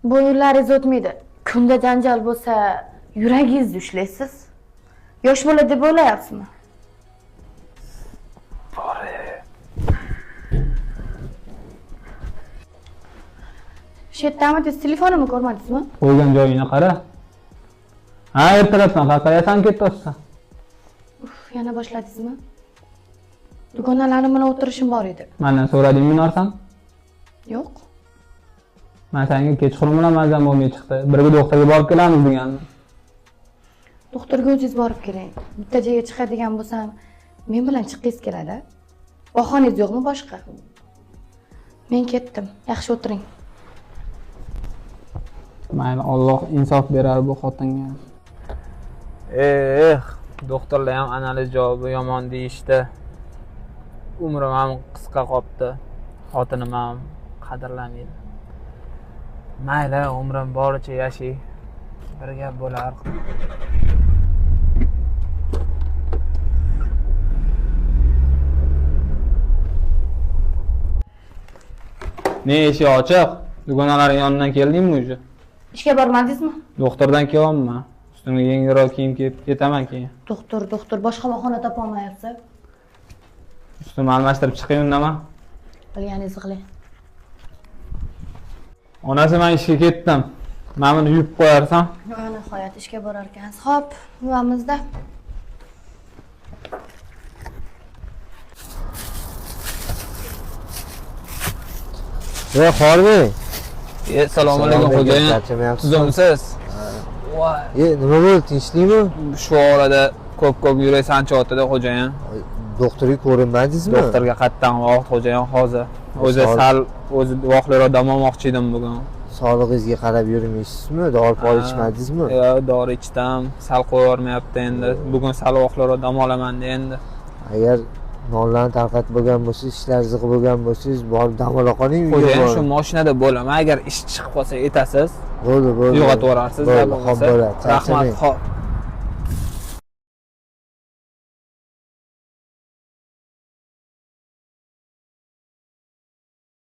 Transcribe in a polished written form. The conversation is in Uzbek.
Bu yillar o'tmaydi. Kunda janjal bo'lsa, yuragingizni ushlaysiz. Yosh bola deb o'ylayapsizmi? Shu yerdamidingiz, telefonimni ko'rmadingizmi? Qo'ygan joyingni qara. Ha, ertalabdan qaqayasan ketyapsan. Uf, yana boshladingizmi? Dugonalarim bilan o'tirishim bor edi. Mendan so'radingmi narsani? Yo'q. Men senga kechqurun bilan mazam bo'lmay chiqdi. Birga doktorga borib kelamiz degandim. Doktorga o'zingiz borib keling. Bitta joyga chiqadigan bo'lsam, men bilan chiqqingiz keladi. Bahoningiz yo'qmi boshqa? Men ketdim. Yaxshi o'tiring. Mayli, Alloh insof berar bu xotinga. Doktorlar ham analiz javobi yomon deyishdi. Umrim ham qisqa qopti. Xotinim ham qadrlamaydi. Mayli, umrim boricha yashay. Bir gap bo'lar. Ne eshik ochiq? Dugonalaring yonidan keldingmi o'zi? Ishga bormadingizmi? Doktordan kelyapman. Ustimga yengilroq kiyim kiyib ketaman keyin. Doktor, doktor, boshqa bahona topa olmayapsiz. Ustimni almashtirib chiqay undama. Bilganingizni qiling. Onasi, men ishga ketdim. Mana buni yuvib qo'yarsan. Nihoyat ishga borar ekansiz. Xo'p, yuvamizda. Ey, Xormi. Assalomu alaykum xo'jayin. Tuzumsiz? Nima bo'ldi, tinchlikmi? Shu orada ko'p-ko'p yurak sanchyapti-da xo'jayin. Doktorga ko'rinmadingizmi? Doktorga qatdan vaqt xo'jayin hozir. O'zi sal o'zi vaqtliroq dam olmoqchi edim bugun. Sog'lig'ingizga qarab yurmaysizmi? Dori pol ichmadingizmi? Yo'q, dori ichdim, sal qo'yavermayapti endi. Bugun sal vaqtliroq dam olaman endi. Agar nonlarni tarqatib bo'lgan bo'lsangiz, ishlar ziq bo'lgan bo'lsangiz, borib dam ola qoling uyga. Xo'jayin, shu mashinada bo'laman. Agar ish chiqib qolsa aytasiz. Bo'ldi, bo'ldi. Uyg'otib yuborarsiz. Bo'ldi, xo'p bo'ladi. Rahmat, xo'p.